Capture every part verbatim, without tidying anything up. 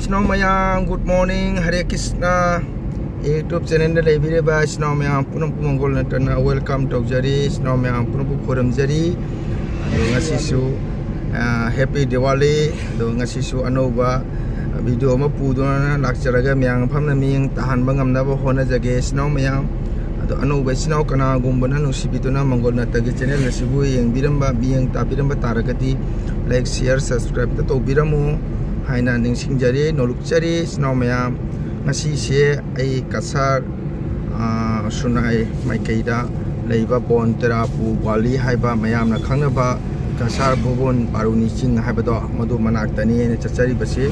ꯏꯆꯤꯟ ꯏꯅꯥꯎ ꯃꯌꯥꯝ, good morning, Hare Krishna꯫ YouTube channelꯗ ꯂꯩꯕꯤꯔꯤꯕ ꯏꯆꯤꯟ ꯏꯅꯥꯎ ꯃꯌꯥꯝ ꯄꯨꯝꯅꯃꯛꯄꯨ ꯃꯪꯒꯣꯜ ꯅꯠꯇꯅ welcome ꯇꯧꯖꯔꯤ꯫ ꯏꯆꯤꯟ ꯏꯅꯥꯎ ꯃꯌꯥꯝ ꯄꯨꯝꯅꯃꯛꯄꯨ ꯈꯣꯏꯔꯝꯖꯔꯤ꯫ ꯑꯗꯣ ꯉꯁꯤꯁꯨ, ꯑ, Happy Diwali꯫ ꯑꯗꯣ ꯉꯁꯤꯁꯨ ꯑꯅꯧꯕ video ꯑꯃ ꯄꯨꯗꯨꯅ ꯂꯥꯛꯆꯔꯒ ꯃꯌꯥꯝ ꯐꯝꯅ ꯃꯤꯠꯌꯦꯡ ꯇꯥꯍꯟꯕ ꯉꯝꯅꯕ ꯍꯣꯠꯅꯖꯒꯦ ꯏꯆꯤꯟ ꯏꯅꯥꯎ ꯃꯌꯥꯝ꯫ ꯑꯗꯣ ꯑꯅꯧꯕ ꯏꯆꯤꯟ ꯏꯅꯥꯎ ꯀꯅꯥꯒꯨꯝꯕꯅ ꯅꯨꯡꯁꯤꯕꯤꯗꯨꯅ ꯃꯪꯒꯣꯜ ꯅꯠꯇꯒꯤ channel ꯑꯁꯤꯕꯨ ꯌꯦꯡꯕꯤꯔꯝꯕ, ꯃꯤꯠꯌꯦꯡ ꯇꯥꯕꯤꯔꯝꯕ ꯇꯥꯔꯒꯗꯤ like, share, subscribeꯇ ꯇꯧꯕꯤꯔꯝꯃꯨ ꯍꯥꯏꯅ ꯅꯤꯡꯁꯤꯡꯖꯔꯤ, ꯅꯣꯂꯨꯛꯆꯔꯤ ꯏꯆꯤꯟ ꯏꯅꯥꯎ ꯃꯌꯥꯝ꯫ ꯉꯁꯤꯁꯦ ꯑꯩ ꯀꯁꯥꯔ, ꯑ, ꯁꯨꯅꯥꯏ ꯃꯥꯏꯀꯩꯗ ꯂꯩꯕ ꯕꯣꯟ ꯇꯦꯔꯥꯄꯨ ꯋꯥꯂꯤ ꯍꯥꯏꯕ ꯃꯌꯥꯝꯅ ꯈꯪꯅꯕ ꯀꯁꯥꯔ ꯚꯨꯕꯣꯟ ꯕꯥꯔꯨꯅꯤ ꯆꯤꯡ ꯍꯥꯏꯕꯗꯣ, ꯃꯗꯨ ꯃꯅꯥꯛꯇꯅꯤ ꯑꯩꯅ ꯆꯠꯆꯔꯤꯕꯁꯤ꯫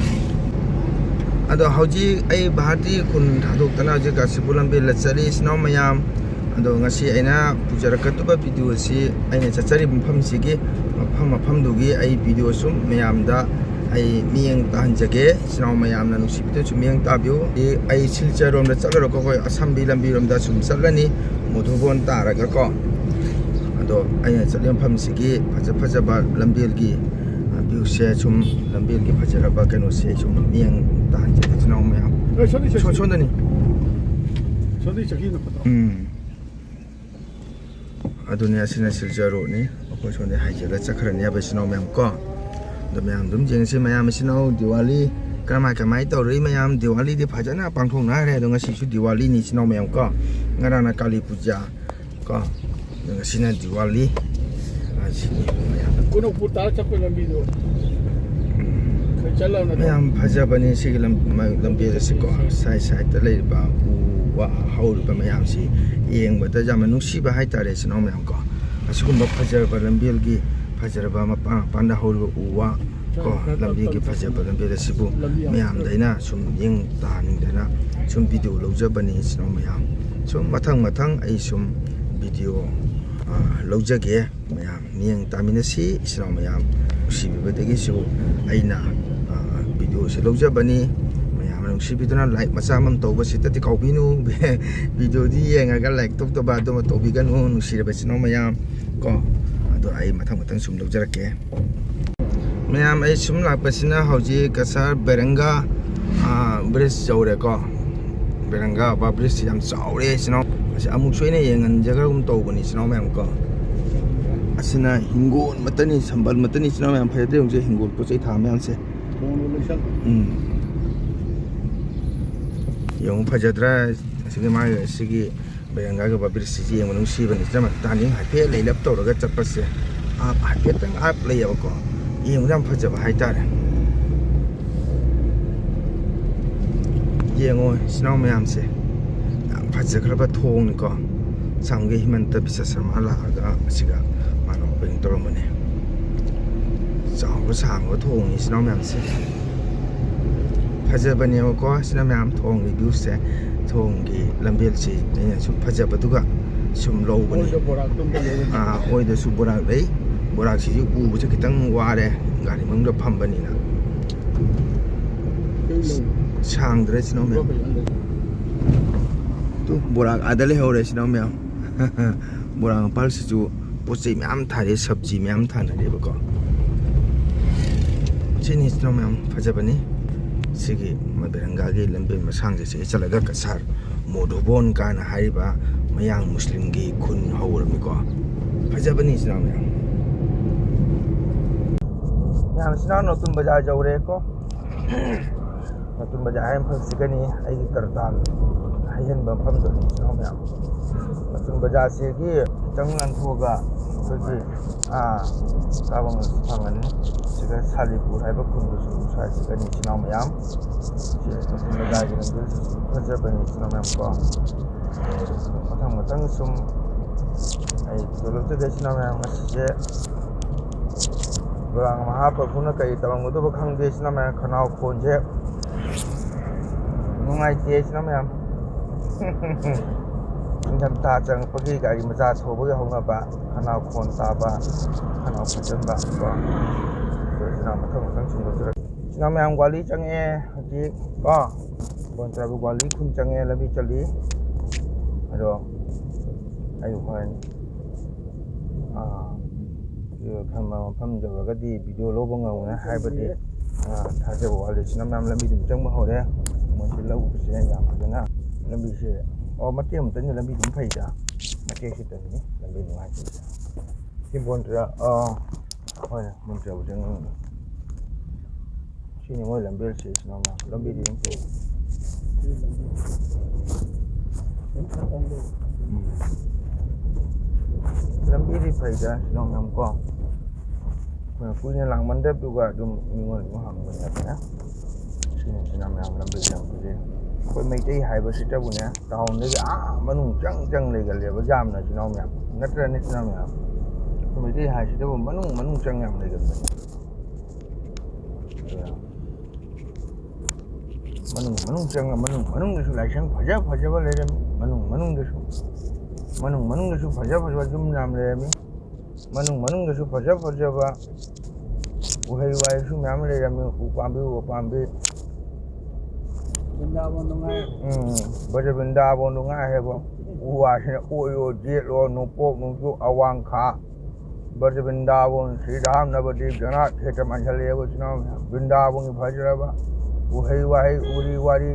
ꯑꯗꯣ ꯍꯧꯖꯤꯛ ꯑꯩ ꯚꯥꯔꯇꯤ ꯈꯨꯟ ꯊꯥꯗꯣꯛꯇꯅ ꯍꯧꯖꯤꯛ ꯀꯥꯁꯤꯄꯨꯔ ꯂꯝꯕꯦꯜꯗ ꯆꯠꯂꯤ ꯏꯆꯤꯟ ꯏꯅꯥꯎ ꯃꯌꯥꯝ꯫ ꯑꯗꯣ ꯉꯁꯤ ꯑꯩꯅ ꯄꯨꯖꯔꯛꯀꯗꯕ video ꯑꯁꯤ ꯑꯩꯅ ꯆꯠꯆꯔꯤꯕ ꯃꯐꯝꯁꯤꯒꯤ ꯃꯐꯝ ꯃꯐꯝꯗꯨꯒꯤ ꯑꯩ video ꯁꯨꯝ ꯃꯌꯥꯝꯗ ꯑꯩ ꯃꯤꯠꯌꯦꯡ ꯇꯥꯍꯟꯖꯒꯦ ꯏꯆꯤꯟ ꯏꯅꯥꯎ ꯃꯌꯥꯝꯅ ꯅꯨꯡꯁꯤꯕꯤꯗꯨꯅ ꯁꯨꯝ ꯃꯤꯠꯌꯦꯡ ꯇꯥꯕꯤꯌꯨ꯫ ꯑꯩ, ꯑꯩ ꯁꯤꯜꯆꯔ ꯔꯣꯝꯗ ꯆꯠꯂꯔꯣꯏꯀꯣ, ꯑꯩꯈꯣꯏ ꯑꯁꯝꯕꯤ ꯂꯝꯕꯤꯔꯣꯝꯗ ꯁꯨꯝ ꯆꯠꯂꯅꯤ, ꯃꯣꯙꯨꯕꯣꯟ ꯇꯥꯔꯒꯀꯣ꯫ ꯑꯗꯣ ꯑꯩꯅ ꯆꯠꯂꯤꯕ ꯃꯐꯝꯁꯤꯒꯤ ꯐꯖ ꯐꯖꯕ ꯂꯝꯕꯦꯜꯒꯤ, ꯑ, viewꯁꯦ ꯁꯨꯝ, ꯂꯝꯕꯦꯜꯒꯤ ꯐꯖꯔꯕ ꯀꯩꯅꯣꯁꯦ ꯁꯨꯝ ꯃꯤꯠꯌꯦꯡ ꯇꯥꯍꯟꯖꯒꯦ ꯏꯆꯤꯟ ꯏꯅꯥꯎ ꯃꯌꯥꯝ꯫ ꯑꯦ, ꯁꯣꯝꯗ ꯁꯣ-, ꯆꯠꯁꯤ꯫ ꯁꯣꯝꯗꯅꯤ꯫ ꯁꯣꯝꯗ ꯆꯠꯈꯤꯅ ꯐꯠꯇ꯭ꯔꯣ? ꯎꯝ꯫ ꯑꯗꯨꯅꯤ, ꯑꯁꯤꯅ ꯁꯤꯜꯆꯔ ꯔꯣꯗꯅꯤ꯫ ꯑꯩꯈꯣꯏ ꯁꯣꯝꯗ ꯍꯥꯏꯖꯤꯜꯂ ꯆꯠꯈ꯭ꯔꯅꯦꯕ ꯏꯆꯤꯟ ꯏꯅꯥꯎ ꯃꯌꯥꯝ ꯀꯣ꯫ ꯑꯗꯣ ꯃꯌꯥꯝ ꯑꯗꯨꯝ ꯌꯦꯡꯁꯤ꯫ ꯃꯌꯥꯝ ꯏꯆꯤꯟ ꯏꯅꯥꯎ ꯗꯤꯋꯥꯂꯤ ꯀꯔꯝꯍꯥꯏ ꯀꯃꯥꯏꯅ ꯇꯧꯔꯤ? ꯃꯌꯥꯝ ꯗꯤꯋꯥꯂꯤꯗꯤ ꯐꯖꯅ ꯄꯥꯡꯊꯣꯛꯅꯈ꯭ꯔꯦ꯫ ꯑꯗꯣ ꯉꯁꯤꯁꯨ ꯗꯤꯋꯥꯂꯤꯅꯤ ꯏꯆꯤꯟ ꯏꯅꯥꯎ ꯃꯌꯥꯝ ꯀꯣ꯫ ꯉꯔꯥꯡꯅ ꯀꯥꯂꯤ ꯄꯨꯖꯥ ꯀꯣ꯫ ꯑꯗꯣ ꯉꯁꯤꯅ ꯗꯤꯋꯥꯂꯤ꯫ ꯑꯁꯤꯅꯤ ꯃꯌꯥꯝ꯫ ꯀꯣꯅꯣꯛꯄꯨꯔ ꯇꯥꯔ ꯆꯠꯄ ꯂꯝꯕꯤꯗꯣ꯫ ꯎꯝ꯫ ꯈꯔ ꯆꯠꯂꯒ ꯅꯠꯇ꯭ꯔꯣ? ꯃꯌꯥꯝ ꯐꯖꯕꯅꯤ ꯁꯤꯒꯤ ꯂꯝ-, ꯃ-, ꯂꯝꯕꯤ ꯑꯁꯤꯀꯣ꯫ ꯁꯥꯏ ꯁꯥꯏꯗꯇ ꯂꯩꯔꯤꯕ ꯎ ꯋꯥ ꯍꯧꯔꯤꯕ ꯃꯌꯥꯝꯁꯤ ꯌꯦꯡꯕꯗ ꯌꯥꯝꯅ ꯅꯨꯡꯁꯤꯕ ꯍꯥꯏꯇꯥꯔꯦ ꯏꯆꯤꯟ ꯏꯅꯥꯎ ꯃꯌꯥꯝ ꯀꯣ꯫ ꯑꯁꯤꯒꯨꯝꯕ ꯐꯖꯔꯕ ꯂꯝꯕꯦꯜꯒꯤ ꯐꯖꯔꯕ ꯃꯄꯥꯟ ꯃꯄꯥꯟꯗ ꯍꯧꯔꯤꯕ ꯎ ꯋꯥ ꯀꯣ, ꯂꯝꯕꯤꯒꯤ ꯐꯖꯕ ꯂꯝꯕꯦꯜ ꯑꯁꯤꯕꯨ ꯃꯌꯥꯝꯗ ꯑꯩꯅ ꯁꯨꯝ ꯌꯦꯡ ꯇꯥꯍꯟꯅꯤꯡꯗꯅ ꯁꯨꯝ video ꯂꯧꯖꯕꯅꯤ ꯏꯆꯤꯟ ꯏꯅꯥꯎ ꯃꯌꯥꯝ꯫ ꯁꯨꯝ ꯃꯊꯪ ꯃꯊꯪ ꯑꯩ ꯁꯨꯝ video, ꯑ, ꯂꯧꯖꯒꯦ꯫ ꯃꯌꯥꯝ ꯃꯤꯠꯌꯦꯡ ꯇꯥꯃꯤꯟꯅꯁꯤ ꯏꯆꯤꯟ ꯏꯅꯥꯎ ꯃꯌꯥꯝ꯫ ꯅꯨꯡꯁꯤꯕꯤꯕꯗꯒꯤꯁꯨ ꯑꯩꯅ, ꯑ, videoꯁꯦ ꯂꯧꯖꯕꯅꯤ꯫ ꯃꯌꯥꯝꯅ ꯅꯨꯡꯁꯤꯕꯤꯗꯨꯅ like ꯃꯆꯥ ꯑꯃ ꯇꯧꯕꯁꯤꯗꯗꯤ ꯀꯥꯎꯕꯤꯅꯨ꯫ Videoꯗꯤ ꯌꯦꯡꯉꯒ like ꯇꯧꯗꯕ ꯑꯗꯨꯃ ꯇꯧꯕꯤꯒꯅꯨ ꯅꯨꯡꯁꯤꯔꯕ ꯏꯆꯤꯟ ꯏꯅꯥꯎ ꯃꯌꯥꯝ ꯀꯣ꯫ ꯑꯗꯣ ꯑꯩ ꯃꯊꯪ ꯃꯊꯪ ꯁꯨꯝ ꯂꯧꯖꯔꯛꯀꯦ꯫ ꯃꯌꯥꯝ, ꯑꯩ ꯁꯨꯝ ꯂꯥꯛꯄꯁꯤꯅ ꯍꯧꯖꯤꯛ ꯀꯁꯥꯔ ꯕꯦꯔꯪꯒꯥ ꯕ꯭ꯔꯤꯖ ꯌꯧꯔꯦꯀꯣ꯫ ꯕꯦꯔꯪꯒꯥ ꯕ꯭ꯔꯤꯖꯁꯤ ꯌꯥꯝ ꯆꯥꯎꯔꯦ ꯏꯆꯤꯟ ꯏꯅꯥꯎ꯫ ꯑꯁꯤ ꯑꯃꯨꯛꯁꯨ ꯑꯩꯅ ꯌꯦꯡꯍꯟꯖꯈ꯭ꯔꯒꯨꯝ ꯇꯧꯕꯅꯤ ꯏꯆꯤꯟ ꯏꯅꯥꯎ ꯃꯌꯥꯝ ꯀꯣ꯫ ꯑꯁꯤꯅ ꯍꯤꯡꯒꯣꯜ ꯃꯇꯅꯤ, ꯁꯝꯕꯜ ꯃꯇꯅꯤ ꯏꯆꯤꯟ ꯏꯅꯥꯎ ꯃꯌꯥꯝ꯫ ꯐꯖꯗ꯭ꯔꯦ ꯌꯦꯡꯉꯨꯁꯦ, ꯍꯤꯡꯒꯣꯜ ꯄꯣꯠ ꯆꯩ ꯊꯥꯕ ꯃꯌꯥꯝꯁꯦ꯫ ꯎꯝ꯫ ꯌꯦꯡꯉꯨ ꯐꯖꯗ꯭ꯔꯥ? ꯑꯁꯤꯒꯤ ꯃꯥꯒꯤ ꯑꯁꯤꯒꯤ ꯕꯦꯔꯪꯒꯥꯒꯤ ꯕ꯭ꯔꯤꯖꯁꯤ ꯌꯦꯡꯕ ꯅꯨꯡꯁꯤꯕꯅꯤ꯫ ꯆꯞ ꯇꯥꯅꯤꯡ ꯍꯥꯏꯐꯦꯠ ꯂꯩꯂꯞ ꯇꯧꯔꯒ ꯆꯠꯄꯁꯦ꯫ ꯑꯥ, ꯍꯥꯏꯐꯦꯠꯇꯪ ꯑꯥꯞ ꯂꯩꯌꯦꯕꯀꯣ꯫ ꯌꯦꯡꯕꯗ ꯌꯥꯝ ꯐꯖꯕ ꯍꯥꯏꯇꯥꯔꯦ꯫ ꯌꯦꯡꯉꯣ ꯏꯆꯤꯟ ꯏꯅꯥꯎ ꯃꯌꯥꯝꯁꯦ꯫ ꯌꯥꯝ ꯐꯖꯈ꯭ꯔꯕ ꯊꯣꯡꯅꯤꯀꯣ꯫ ꯑꯁꯥꯝꯒꯤ ꯍꯤꯃꯟꯇ ꯕꯤꯁ꯭ꯋ ꯁꯔꯃ ꯂꯥꯛꯑꯒ ꯑꯁꯤꯒ ꯃꯥꯅ ꯑꯣꯄꯅꯤꯡ ꯇꯧꯔꯝꯕꯅꯦ꯫ ꯆꯥꯎꯕ ꯁꯥꯡꯕ ꯊꯣꯡꯅꯤ ꯏꯆꯤꯟ ꯏꯅꯥꯎ ꯃꯌꯥꯝꯁꯦ꯫ ꯐꯖꯕꯅꯦꯕꯀꯣ ꯏꯆꯤꯟ ꯏꯅꯥꯎ ꯃꯌꯥꯝ, ꯊꯣꯡꯒꯤ ꯚ꯭ꯌꯨꯁꯦ꯫ ꯊꯣꯡꯒꯤ ꯂꯝꯕꯦꯜꯁꯤ ꯑꯩꯅ ꯁꯨꯝ ꯐꯖꯕꯗꯨꯒ ꯁꯨꯝ ꯂꯧꯕꯅꯤ꯫ ꯑꯣꯏꯗ ꯕꯣꯔꯥꯛꯇꯨꯝꯇ ꯂꯩꯔꯦ꯫ ꯑꯥ, ꯑꯣꯏꯗꯁꯨ ꯕꯣꯔꯥꯛ ꯂꯩ꯫ ꯕꯣꯔꯥꯛꯁꯤꯁꯨ ꯎꯕꯁꯦ ꯈꯤꯇꯪ ꯋꯥꯔꯦ, ꯒꯥꯔꯤ ꯃꯅꯨꯡꯗ ꯐꯝꯕꯅꯤꯅ꯫ ꯁꯥꯡꯗ꯭ꯔꯦ ꯏꯆꯤꯟ ꯏꯅꯥꯎ ꯃꯌꯥꯝ꯫ ꯇꯨ, ꯕꯣꯔꯥꯛ ꯑꯥꯗ ꯂꯩꯍꯧꯔꯦ ꯏꯆꯤꯟ ꯏꯅꯥꯎ ꯃꯌꯥꯝ꯫ ꯕꯣꯔꯥꯛ ꯃꯄꯥꯜꯁꯤꯁꯨ ꯄꯣꯠ ꯆꯩ ꯃꯌꯥꯝ ꯊꯥꯔꯦ, ꯁꯕꯖꯤ ꯃꯌꯥꯝ ꯊꯥꯅꯔꯦꯕꯀꯣ꯫ ꯁꯤꯅꯤ ꯏꯆꯤꯟ ꯏꯅꯥꯎ ꯃꯌꯥꯝ, ꯐꯖꯕꯅꯤ꯫ ꯁꯤꯒꯤ ꯕꯦꯔꯪꯒꯥꯒꯤ ꯂꯝꯕꯦꯜ ꯃꯁꯥꯡꯁꯦ ꯁꯤꯒ ꯆꯠꯂꯒ ꯀꯁꯥꯔ ꯃꯣꯙꯨꯕꯣꯟ ꯀꯥꯏꯅ ꯍꯥꯏꯔꯤꯕ ꯃꯌꯥꯡ ꯃꯨꯁꯂꯤꯝꯒꯤ ꯈꯨꯟ ꯍꯧꯔꯝꯃꯤꯀꯣ꯫ ꯐꯖꯕꯅꯤ ꯏꯆꯤꯟ ꯏꯅꯥꯎ ꯃꯌꯥꯝ꯫ ꯃꯌꯥꯝ ꯏꯆꯤꯟ ꯏꯅꯥꯎ ꯅꯣꯇꯨꯟ ꯕꯖꯥꯔ ꯌꯧꯔꯦꯀꯣ꯫ ꯅꯣꯇꯨꯟ ꯕꯖꯥꯔ ꯍꯥꯏꯕ ꯃꯐꯝꯁꯤꯒꯅꯤ ꯑꯩꯒꯤ ꯀꯔꯇꯥꯟ ꯍꯩꯍꯟꯕ ꯃꯐꯝꯗꯨꯅꯤ ꯏꯆꯤꯟ ꯏꯅꯥꯎ ꯃꯌꯥꯝ꯫ ꯅꯣꯇꯨꯟ ꯕꯖꯥꯔꯁꯤꯒꯤ ꯈꯤꯇꯪ ꯂꯥꯟꯊꯣꯛꯑꯒ ꯑꯩꯈꯣꯏꯒꯤ, ꯑꯥ, ꯆꯥꯕ ꯐꯪꯒꯅꯤ꯫ ꯁꯤꯒ ꯁꯥꯂꯤꯄꯨꯔ ꯍꯥꯏꯕ ꯈꯨꯟꯗꯨꯁꯨ ꯁ꯭ꯋꯥꯏꯁꯤꯒꯅꯤ ꯏꯆꯤꯟ ꯏꯅꯥꯎ ꯃꯌꯥꯝ꯫ ꯁꯤ ꯅꯣꯇꯨꯟ ꯕꯖꯥꯔꯒꯤ ꯂꯝꯕꯤꯁꯤꯁꯨ ꯐꯖꯕꯅꯤ ꯏꯆꯤꯟ ꯏꯅꯥꯎ ꯃꯌꯥꯝ ꯀꯣ꯫ ꯃꯊꯪ ꯃꯊꯪ ꯁꯨꯝ ꯑꯩ ꯊꯣꯛꯂꯛꯆꯒꯦ ꯏꯆꯤꯟ ꯏꯅꯥꯎ ꯃꯌꯥꯝ꯫ ꯉꯁꯤꯁꯦ ꯕꯣꯔꯥ ꯃꯍꯥ ꯄ꯭ꯔꯚꯨꯅ ꯀꯔꯤ ꯇꯧꯔꯝꯒꯗꯕ ꯈꯪꯗꯦ ꯏꯆꯤꯟ ꯏꯅꯥꯎ ꯃꯌꯥꯝ꯫ ꯈꯅꯥꯎ ꯈꯣꯟꯁꯦ ꯅꯨꯡꯉꯥꯏꯇꯦ ꯏꯆꯤꯟ ꯏꯅꯥꯎ ꯃꯌꯥꯝ꯫ ꯅꯤꯡꯊꯝꯊꯥ ꯆꯪꯉꯛꯄꯒꯤ ꯒꯥꯔꯤ ꯃꯆꯥ ꯊꯧꯕꯒꯤ ꯍꯧꯅꯕ, ꯈꯅꯥꯎ ꯈꯣꯟ ꯇꯥꯕ, ꯈꯅꯥꯎ ꯐꯠꯆꯟꯕ ꯀꯣ꯫ ꯑꯗꯣ ꯏꯆꯤꯟ ꯏꯅꯥꯎ ꯃꯊꯪ ꯃꯊꯪ ꯁꯨꯝ ꯊꯣꯛꯂꯛꯆꯔꯛꯀꯦ꯫ ꯏꯆꯤꯟ ꯏꯅꯥꯎ ꯃꯌꯥꯝ, ꯒ꯭ꯋꯥꯂꯤ ꯆꯪꯉꯛꯑꯦ ꯍꯧꯖꯤꯛ ꯀꯣ꯫ ꯕꯣꯟ ꯇ꯭ꯔꯥꯏꯕꯦꯜ ꯒ꯭ꯋꯥꯂꯤ ꯈꯨꯟ ꯆꯪꯉꯦ, ꯂꯝꯕꯤ ꯆꯠꯂꯤ꯫ ꯑꯗꯣ ꯑꯩ ꯍꯣꯔꯦꯟ, ꯑꯥ, ꯈꯟꯕ ꯃꯐꯝ ꯌꯧꯔꯒꯗꯤ ꯚꯤꯗꯤꯑꯣ ꯂꯧꯕ ꯉꯝꯒꯅꯤ, ꯍꯥꯏꯕꯗꯤ ꯑꯥ, ꯊꯥꯖꯕ ꯋꯥꯠꯂꯦ꯫ ꯏꯆꯤꯟ ꯏꯅꯥꯎ ꯃꯌꯥꯝ ꯂꯝꯕꯤꯗꯨꯝ ꯆꯪꯕ ꯍꯧꯔꯦ꯫ ꯃꯣꯏꯁꯦ ꯂꯧꯕꯁꯦ ꯌꯥꯝ ꯐꯖꯅ, ꯂꯝꯕꯤꯁꯦ, ꯑꯣ, ꯃꯇꯦꯛ ꯑꯃꯇꯪꯗꯤ ꯂꯝꯕꯤ ꯑꯗꯨꯝ ꯐꯩꯗ, ꯃꯇꯦꯛꯁꯤꯗꯅꯤ ꯂꯝꯕꯤ ꯅꯨꯡꯉꯥꯏꯇ꯭ꯔꯤꯁꯦ꯫ ꯁꯤ ꯕꯣꯟꯇ꯭ꯔ, ꯑꯥ, ꯍꯣꯏꯅꯦ, ꯕꯣꯟꯇ꯭ꯔꯕꯨ ꯆꯪꯉꯝꯃꯦ꯫ ꯁꯤꯅꯤ ꯃꯣꯏ ꯂꯝꯕꯦꯜꯁꯦ, ꯏꯆꯤꯟ ꯏꯅꯥꯎ ꯃꯌꯥꯝ꯫ ꯂꯝꯕꯤꯗꯤ ꯑꯗꯨꯝ ꯐꯩ꯫ ꯎꯝ꯫ ꯂꯝꯕꯤꯗꯤ ꯐꯩꯗ, ꯏꯆꯤꯟ ꯏꯅꯥꯎ ꯃꯌꯥꯝ ꯀꯣ꯫ ꯑꯩꯈꯣꯏꯅ ꯀꯨꯏꯅ ꯂꯥꯡꯃꯟꯗꯕꯗꯨꯒ ꯑꯗꯨꯝ ꯃꯤꯉꯣꯟꯗ ꯑꯗꯨꯝ ꯍꯪꯕꯅꯦ ꯑꯩꯈꯣꯏꯅ꯫ ꯁꯤꯅ, ꯏꯆꯤꯟ ꯏꯅꯥꯎ ꯃꯌꯥꯝ, ꯂꯝꯕꯤ ꯂꯝꯕꯤꯁꯦ꯫ ꯑꯩꯈꯣꯏ ꯃꯩꯇꯩ ꯍꯥꯏꯕꯁꯤꯇꯕꯨꯅꯦ, ꯇꯥꯎꯟꯗꯒꯤ ꯑꯥ ꯃꯅꯨꯡ ꯆꯪ ꯆꯪ ꯂꯩꯒꯜꯂꯦꯕ, ꯌꯥꯝꯅ, ꯏꯆꯤꯟ ꯏꯅꯥꯎ ꯃꯌꯥꯝ꯫ ꯅꯠꯇ꯭ꯔꯅꯦ, ꯏꯆꯤꯟ ꯏꯅꯥꯎ ꯃꯌꯥꯝ? ꯑꯩꯈꯣꯏ ꯃꯩꯇꯩ ꯍꯥꯏꯁꯤꯗꯕꯨ ꯃꯅꯨꯡ ꯃꯅꯨꯡ ꯆꯪ ꯌꯥꯝ ꯂꯩꯒꯟꯕꯅꯦ꯫ ꯑꯗꯨꯅ ꯃꯅꯨꯡ ꯃꯅꯨꯡ ꯆꯪꯉ, ꯃꯅꯨꯡ ꯃꯅꯨꯡꯗꯁꯨ ꯂꯥꯏꯁꯪ ꯐꯖ ꯐꯖꯕ ꯂꯩꯔꯝꯃꯤ꯫ ꯃꯅꯨꯡ ꯃꯅꯨꯡꯗꯁꯨ, ꯃꯅꯨꯡ ꯃꯅꯨꯡꯗꯁꯨ ꯐꯖ ꯐꯖꯕ ꯌꯨꯝ ꯌꯥꯝ ꯂꯩꯔꯝꯃꯤ꯫ ꯃꯅꯨꯡ ꯃꯅꯨꯡꯗꯁꯨ ꯐꯖ ꯐꯖꯕ ꯎꯍꯩ ꯋꯥꯍꯩꯁꯨ ꯃꯌꯥꯝ ꯂꯩꯔꯝꯃꯤ꯫ ꯎ ꯄꯥꯝꯕꯤ, ꯎ ꯄꯥꯝꯕꯤ꯫ ꯕ꯭ꯔꯤꯟꯗꯥꯕꯣꯟꯗꯣ ꯉꯥꯏ꯫ ꯎꯝ, ꯕ꯭ꯔꯖ ꯕ꯭ꯔꯤꯟꯗꯥꯕꯣꯟꯗꯣ ꯉꯥꯏ ꯍꯥꯏꯕ꯫ ꯎ ꯋꯥꯁꯤꯅ ꯑꯣꯏꯌꯣ, ꯌꯦꯠꯂꯣ, ꯅꯣꯡꯄꯣꯛ, ꯅꯣꯡꯆꯨꯞ, ꯑꯋꯥꯡ, ꯈꯥ꯫ ꯕ꯭ꯔꯖ ꯕ꯭ꯔꯤꯟꯗꯥꯕꯣꯟ, ꯁ꯭ꯔꯤ ꯔꯥꯝ ꯅꯕꯗꯤꯞ, ꯖꯒꯟꯅꯥꯊ ꯈꯦꯇ꯭ꯔ ꯃꯥꯟꯁꯤꯜꯂꯛꯑꯦꯕ, ꯏꯆꯤꯟ ꯏꯅꯥꯎ ꯃꯌꯥꯝ꯫ ꯕ꯭ꯔꯤꯟꯗꯥꯕꯣꯟꯒꯤ ꯐꯖꯔꯕ ꯎꯍꯩ ꯋꯥꯍꯩ, ꯎꯔꯤ ꯋꯥꯔꯤ,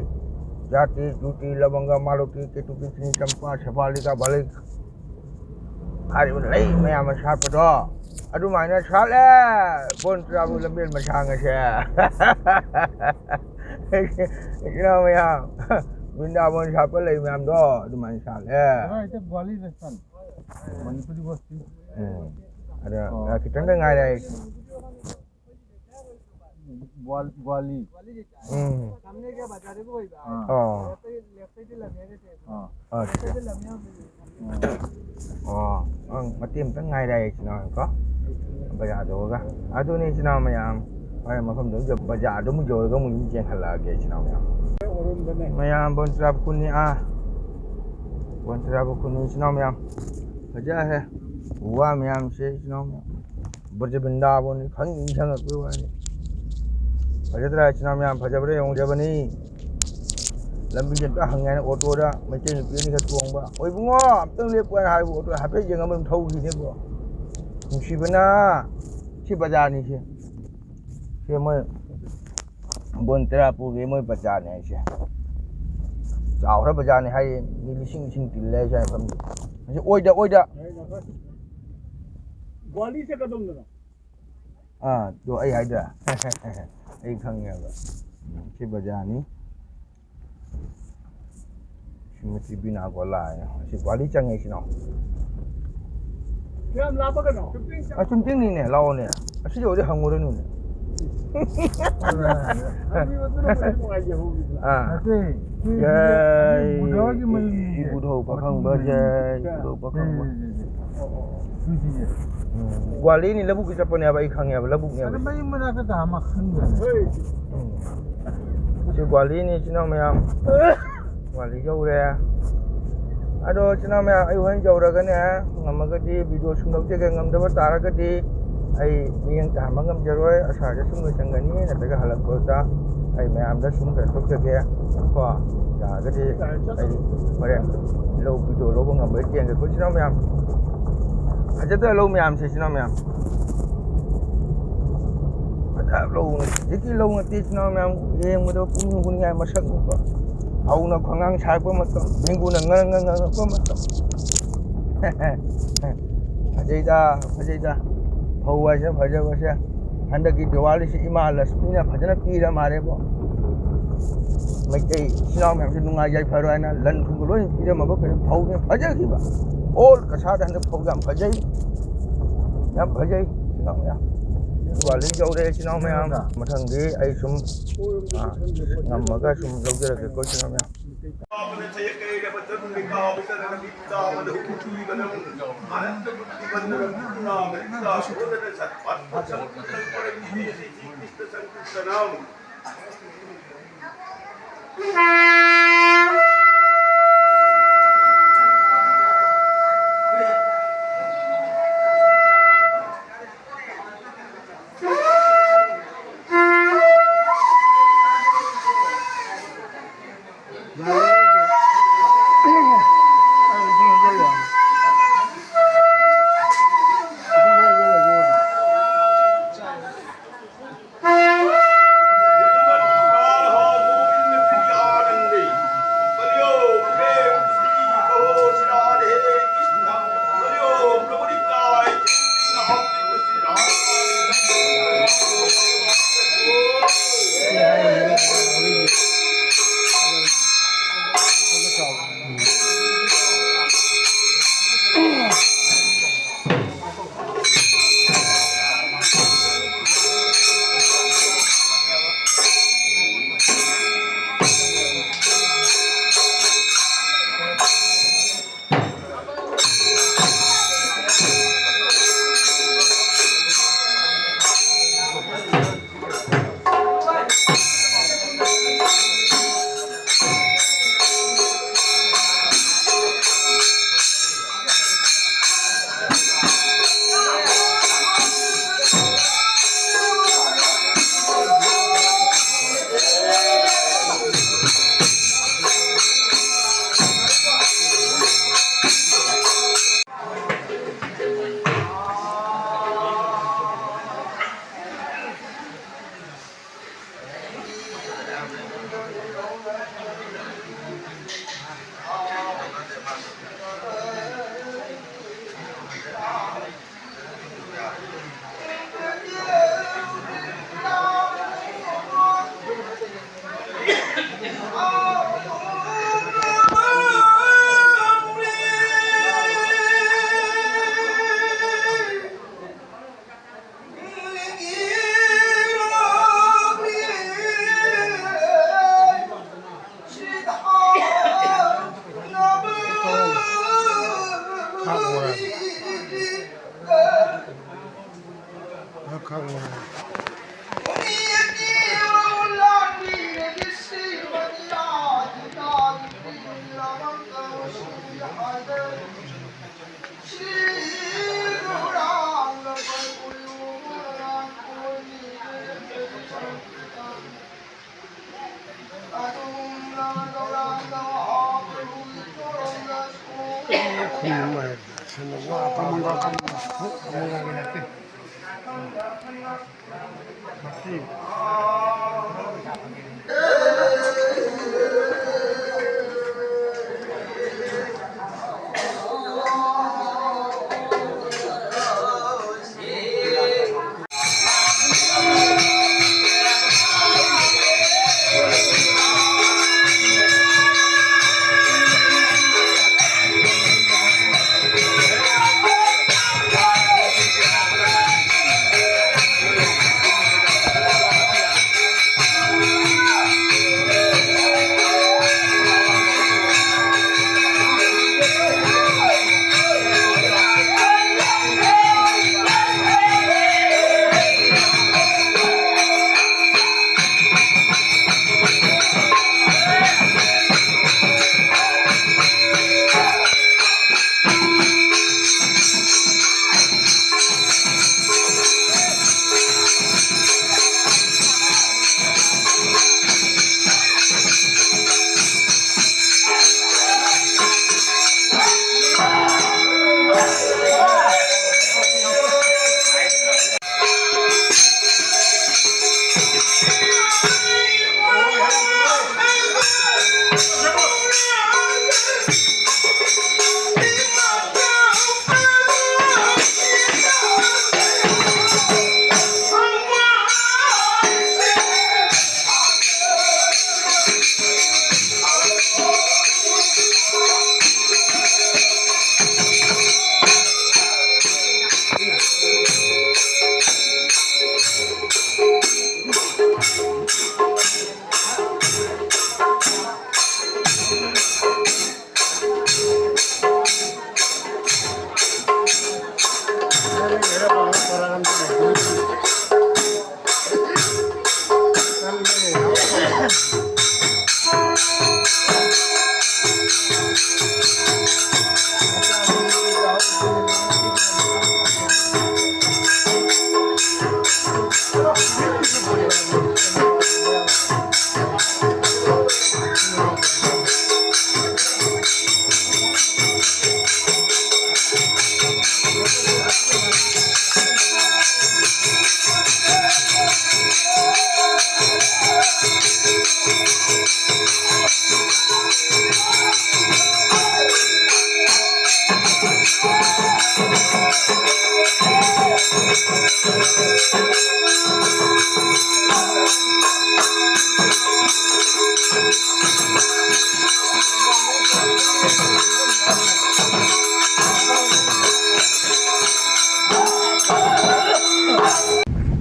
ꯖꯥꯇꯤ, ꯖꯨꯇꯤ, ꯂꯕꯪꯒ, ꯃꯥꯂꯣꯀꯤ, ꯀꯦꯇꯨꯀꯤ, ꯆꯤꯅꯤ ꯆꯝꯄ꯭ꯔꯥ, ꯁꯦꯐꯥꯂꯤꯀꯥ, ꯚꯥꯂꯤꯀꯥ ꯍꯥꯏꯔꯤꯕ ꯂꯩ ꯃꯌꯥꯝ ꯑꯃ ꯁꯥꯠꯄꯗꯣ, ꯑꯗꯨꯃꯥꯏꯅ ꯁꯥꯠꯂꯦ꯫ ꯕꯣꯟꯇ꯭ꯔꯥꯕꯨ ꯂꯝꯕꯦꯜ ꯃꯁꯥꯡ ꯑꯁꯦ꯫ ꯏꯆꯤꯟ ꯏꯅꯥꯎ ꯃꯌꯥꯝ, ꯕ꯭ꯔꯤꯟꯗꯥꯕꯣꯟ ꯁꯥꯠꯄ ꯂꯩ ꯃꯌꯥꯝꯗꯣ ꯑꯗꯨꯃꯥꯏꯅ ꯁꯥꯠꯂꯦ꯫ ꯀꯗꯥꯏꯗ ꯒ꯭ꯋꯥꯂꯤ ꯔꯦꯁꯟ? ꯃꯅꯤꯄꯨꯔꯤ ꯕꯁꯇꯤ꯫ ꯎꯝ꯫ ꯑꯗ, ꯑꯣ꯫ ꯈꯤꯇꯪꯗ ꯉꯥꯏꯔꯦ ꯑꯩ꯫ ꯒ꯭ꯋꯥꯜ-, ꯒ꯭ꯋꯥꯂꯤ꯫ ꯎꯝ꯫ ꯑꯥ꯫ ꯑꯣ꯫ ꯑꯥ꯫ ꯑꯣ, ꯑꯠꯆꯥ, ꯑꯠꯆꯥ꯫ ꯑꯣ, ꯑꯪ, ꯃꯇꯦꯛ ꯑꯃꯇꯪ ꯉꯥꯏꯔꯦ, ꯏꯆꯤꯟ ꯏꯅꯥꯎ ꯀꯣ꯫ ꯕꯖꯥꯔ ꯌꯧꯔꯒ꯫ ꯑꯗꯨꯅꯤ, ꯏꯆꯤꯟ ꯏꯅꯥꯎ ꯃꯌꯥꯝ꯫ ꯍꯣꯏ, ꯃꯐꯝꯗꯨ ꯌꯧ-, ꯕꯖꯥꯔꯗꯨ ꯑꯃꯨꯛ ꯌꯧꯔꯒ ꯑꯃꯨꯛ ꯌꯨꯝ ꯆꯦꯟꯈꯠꯂꯛꯑꯒꯦ, ꯏꯆꯤꯟ ꯏꯅꯥꯎ ꯃꯌꯥꯝ꯫ ꯃꯌꯥꯝ, ꯕꯣꯟꯇ꯭ꯔꯥ ꯄꯨꯈ꯭ꯔꯤꯅꯤ, ꯑꯥ꯫ ꯕꯣꯟꯇ꯭ꯔꯥ ꯄꯨꯈ꯭ꯔꯤꯅꯤ, ꯏꯆꯤꯟ ꯏꯅꯥꯎ ꯃꯌꯥꯝ꯫ ꯐꯖꯈ꯭ꯔꯦ꯫ ꯎ ꯋꯥ ꯃꯌꯥꯝꯁꯦ, ꯏꯆꯤꯟ ꯏꯅꯥꯎ ꯃꯌꯥꯝ꯫ ꯕ꯭ꯔꯖ ꯕ꯭ꯔꯤꯟꯗꯥꯕꯣꯟꯅꯤ ꯈꯪ ꯅꯤꯡꯁꯤꯡꯉꯛꯄꯩ ꯋꯥꯅꯤ꯫ ꯐꯖꯗ꯭ꯔꯥ, ꯏꯆꯤꯟ ꯏꯅꯥꯎ ꯃꯌꯥꯝ? ꯐꯖꯕ꯭ꯔꯥ ꯌꯦꯡꯉꯨꯖꯕꯅꯤ꯫ ꯂꯝꯕꯤꯁꯦ ꯑꯝꯇ ꯍꯪꯉꯦ ꯍꯥꯏꯅ ꯑꯣꯇꯣꯗ ꯃꯩꯇꯩ ꯅꯨꯄꯤ ꯑꯅꯤꯈꯛ ꯇꯣꯡꯕ꯫ "ꯑꯣ ꯏꯕꯨꯡꯉꯣ, ꯑꯝꯇꯪ ꯂꯦꯞꯄꯨ" ꯍꯥꯏꯅ ꯍꯥꯏꯕ ꯑꯣꯇꯣ ꯍꯥꯏꯐꯦꯠ ꯌꯦꯡꯉꯝꯃ ꯑꯗꯨꯝ ꯊꯧꯈꯤꯅꯦꯕꯣ꯫ ꯅꯨꯡꯁꯤꯕꯅ ꯁꯤ ꯕꯖꯥꯔꯅꯤ ꯁꯤ꯫ ꯁꯤ ꯃꯣꯏ ꯕꯣꯟ ꯇꯔꯥ ꯄꯨꯒꯦ ꯃꯣꯏ ꯕꯖꯥꯔꯅꯦ ꯍꯥꯏꯁꯦ꯫ ꯆꯥꯎꯈ꯭ꯔ ꯕꯖꯥꯔꯅꯦ ꯍꯥꯏꯌꯦ꯫ ꯃꯤ ꯂꯤꯁꯤꯡ ꯂꯤꯁꯤꯡ ꯇꯤꯜꯂꯦ ꯍꯥꯏꯁꯦ ꯃꯐꯝꯗꯨ꯫ ꯑꯁꯤ ꯑꯣꯏꯗ, ꯑꯣꯏꯗ꯫ ꯒ꯭ꯋꯥꯂꯤ ꯆꯠꯀꯗꯧꯅꯤꯅ꯫ ꯑꯥ, ꯑꯗꯣ ꯑꯩ ꯍꯥꯏꯗ꯭ꯔꯥ? ꯑꯩ ꯈꯪꯉꯦꯕ꯫ ꯎꯝ, ꯁꯤ ꯕꯖꯥꯔꯅꯤ꯫ ꯁꯤꯃꯇꯤ ꯕꯤꯅꯥ ꯒꯣꯂꯥ ꯍꯥꯏꯅ꯫ ꯑꯁꯤ ꯒ꯭ꯋꯥꯂꯤ ꯆꯪꯉꯦ ꯁꯤꯅꯣ꯫ ꯀꯌꯥꯝ ꯂꯥꯞꯄꯒꯅꯣ? ꯑ, ꯁꯨꯝ ꯇꯤꯡꯅꯤꯅꯦ, ꯂꯥꯛꯑꯣꯅꯦ꯫ ꯑꯁꯤꯗ ꯑꯣꯏꯗꯤ ꯍꯪꯉꯨꯔꯅꯨꯅꯦ꯫ ꯍꯪꯕꯤꯕꯗꯨꯅ ꯃꯔꯤ ꯅꯨꯡꯉꯥꯏꯖꯍꯧꯔꯤꯗꯅ꯫ ꯑꯥ꯫ ꯅꯠꯇꯦ, ꯁꯤ ꯌꯥꯏ, ꯕꯨꯙꯒꯤ ꯃꯌꯨꯝꯅꯤꯅꯦ꯫ ꯏꯕꯨꯙꯧ ꯄꯥꯈꯪꯕ ꯃꯆꯨ ꯖꯥꯏ, ꯃꯌꯨꯝꯅꯤꯅꯦ꯫ ꯏꯕꯨꯙꯧ ꯄꯥꯈꯪꯕ꯫ ꯁꯤ, ꯁꯤ, ꯁꯤ꯫ ꯑꯣ, ꯑꯣ, ꯑꯣ꯫ ꯁꯤꯁꯤꯅꯦ꯫ ꯎꯝ, ꯒ꯭ꯋꯥꯂꯤꯅꯤ, ꯂꯧꯕꯨꯛꯀꯤ ꯆꯠꯄꯅꯦꯕ, ꯑꯩ ꯈꯪꯉꯦꯕ, ꯂꯧꯕꯨꯛꯅꯦꯕ꯫ ꯑꯗ ꯃꯌꯨꯝ ꯃꯅꯥꯛꯇ ꯇꯥ ꯑꯃ ꯈꯪꯗꯦꯅꯦ꯫ ꯎꯝ꯫ ꯁꯤ ꯒ꯭ꯋꯥꯂꯤꯅꯤ, ꯏꯆꯤꯟ ꯏꯅꯥꯎ ꯃꯌꯥꯝ꯫ ꯒ꯭ꯋꯥꯂꯤ ꯌꯧꯔꯦ꯫ ꯑꯗꯣ ꯏꯆꯤꯟ ꯏꯅꯥꯎ ꯃꯌꯥꯝ, ꯑꯩ ꯍꯣꯔꯦꯟ ꯌꯧꯔꯒꯅꯦ, ꯉꯝꯃꯒꯗꯤ ꯚꯤꯗꯤꯑꯣ ꯁꯨꯝ ꯂꯧꯖꯒꯦ, ꯉꯝꯗꯕ ꯇꯥꯔꯒꯗꯤ ꯑꯩ ꯃꯤꯠꯌꯦꯡ ꯇꯥꯍꯟꯕ ꯉꯝꯖꯔꯣꯏ, ꯑꯁꯥꯔꯁꯦ ꯁꯨꯝ ꯂꯣꯏꯁꯟꯒꯅꯤ, ꯅꯠꯇ꯭ꯔꯒ ꯍꯜꯂꯛꯄꯗ ꯑꯩ ꯃꯌꯥꯝꯗ ꯁꯨꯝ ꯀꯩꯅꯣ ꯇꯧꯖꯒꯦ ꯀꯣ, ꯌꯥꯔꯒꯗꯤ ꯑꯩ ꯍꯣꯔꯦꯟ ꯂꯧ ꯚꯤꯗꯤꯑꯣ ꯂꯧꯕ ꯉꯝꯕ꯭ꯔꯥ ꯌꯦꯡꯒꯦꯀꯣ, ꯏꯆꯤꯟ ꯏꯅꯥꯎ ꯃꯌꯥꯝ꯫ ꯐꯖꯗ꯭ꯔ ꯂꯧ ꯃꯌꯥꯝꯁꯦ, ꯏꯆꯤꯟ ꯏꯅꯥꯎ ꯃꯌꯥꯝ? ꯐꯖꯕ ꯂꯧ ꯅꯠꯇꯦ, ꯍꯧꯖꯤꯛꯀꯤ ꯂꯧ ꯅꯠꯇꯦ, ꯏꯆꯤꯟ ꯏꯅꯥꯎ ꯃꯌꯥꯝ, ꯌꯦꯡꯕꯗ ꯄꯨꯛꯅꯤꯡ ꯍꯨꯅꯤꯡꯉꯥꯏ ꯃꯁꯛꯅꯤꯀꯣ꯫ ꯐꯧꯅ ꯈꯣꯡꯉꯥꯡ ꯁꯥꯔꯛꯄ ꯃꯇꯝ, ꯅꯤꯡꯒꯨꯅ ꯉꯔꯪ ꯉꯔꯪ ꯉꯪꯉꯛꯄ ꯃꯇꯝ꯫ ꯐꯖꯩꯗ, ꯐꯖꯩꯗ꯫ ꯐꯧ ꯍꯥꯏꯁꯤꯅ ꯐꯖꯕꯁꯦ꯫ ꯍꯟꯗꯛꯀꯤ ꯗꯤꯋꯥꯂꯤꯁꯤ ꯏꯃꯥ ꯂꯛꯁꯃꯤꯅ ꯐꯖꯅ ꯄꯤꯔ ꯃꯥꯜꯂꯦꯕꯣ꯫ ꯃꯩꯇꯩ ꯏꯆꯤꯟ ꯏꯅꯥꯎ ꯃꯌꯥꯝꯁꯦ ꯅꯨꯡꯉꯥꯏ ꯌꯥꯏꯐꯔꯣ ꯍꯥꯏꯅ ꯂꯟ ꯊꯨꯝꯒ ꯂꯣꯏꯅ ꯄꯤꯔꯝꯃꯒ ꯀꯩꯅꯣ ꯐꯧꯅ ꯐꯖꯈꯤꯕ꯫ ꯑꯣꯜ ꯀꯁꯥꯗ ꯍꯟꯗꯛ ꯐꯧ ꯌꯥꯝ ꯐꯖꯩ꯫ ꯌꯥꯝ ꯐꯖꯩ, ꯏꯆꯤꯟ ꯏꯅꯥꯎ ꯃꯌꯥꯝ꯫ ꯗꯤꯋꯥꯂꯤ ꯌꯧꯔꯦ, ꯏꯆꯤꯟ ꯏꯅꯥꯎ ꯃꯌꯥꯝ꯫ ꯃꯊꯪꯗꯤ ꯑꯩ ꯁꯨꯝ, ꯑꯥ, ꯉꯝꯃꯒ ꯁꯨꯝ ꯂꯧꯖꯔꯛꯀꯦꯀꯣ, ꯏꯆꯤꯟ ꯏꯅꯥꯎ ꯃꯌꯥꯝ꯫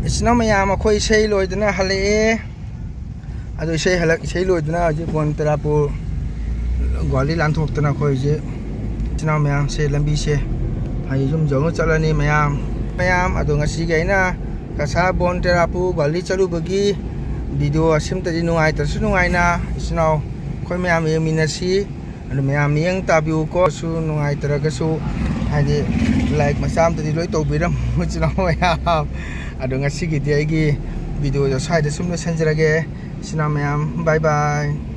ꯏꯆꯤꯟ ꯏꯅꯥꯎ ꯃꯌꯥꯝ, ꯑꯩꯈꯣꯏ ꯏꯁꯩ ꯂꯣꯏꯗꯅ ꯍꯜꯂꯛꯑꯦ꯫ ꯑꯗꯣ ꯏꯁꯩ ꯍꯜꯂꯛ-, ꯏꯁꯩ ꯂꯣꯏꯗꯅ ꯍꯧꯖꯤꯛ ꯕꯣꯟꯇꯦꯔꯥꯄꯨꯔ ꯒ꯭ꯋꯥꯂꯤ ꯂꯥꯟꯊꯣꯛꯇꯅ ꯑꯩꯈꯣꯏ ꯍꯧꯖꯤꯛ ꯏꯆꯤꯟ ꯏꯅꯥꯎ ꯃꯌꯥꯝꯁꯦ ꯂꯝꯕꯤꯁꯦ ꯍꯥꯏꯗꯤ ꯌꯨꯝ ꯌꯧꯅ ꯆꯠꯂꯅꯤ ꯃꯌꯥꯝ꯫ ꯃꯌꯥꯝ, ꯑꯗꯣ ꯉꯁꯤꯒꯤ ꯑꯩꯅ ꯀꯁꯥꯔ ꯕꯣꯟꯇꯦꯔꯥꯄꯨꯔ ꯒ꯭ꯋꯥꯂꯤ ꯆꯠꯂꯨꯕꯒꯤ ꯚꯤꯗꯤꯑꯣ ꯑꯁꯤꯝꯇꯗꯤ ꯅꯨꯡꯉꯥꯏꯇ꯭ꯔꯁꯨ ꯅꯨꯡꯉꯥꯏꯅ ꯏꯆꯤꯟ ꯏꯅꯥꯎ ꯑꯩꯈꯣꯏ ꯃꯌꯥꯝ ꯌꯦꯡꯃꯤꯟꯅꯁꯤ꯫ ꯑꯗꯨ ꯃꯌꯥꯝ ꯃꯤꯠꯌꯦꯡ ꯇꯥꯕꯤꯌꯨꯀꯣ꯫ ꯁꯨ ꯅꯨꯡꯉꯥꯏꯇ꯭ꯔꯒꯁꯨ ꯍꯥꯏꯗꯤ like ꯃꯆꯥ ꯑꯝꯇꯗꯤ ꯂꯣꯏ ꯇꯧꯕꯤꯔꯝꯃꯨ ꯏꯆꯤꯟ ꯏꯅꯥꯎ ꯃꯌꯥꯝ꯫ ꯑꯗꯣ ꯉꯁꯤꯒꯤꯗꯤ ꯑꯩꯒꯤ ꯚꯤꯗꯤꯑꯣꯗꯣ ꯁ꯭ꯋꯥꯏꯗ ꯁꯨꯝ ꯂꯣꯏꯁꯤꯟꯖꯔꯒꯦ ꯏꯆꯤꯟ ꯏꯅꯥꯎ ꯃꯌꯥꯝ꯫ Bye bye꯫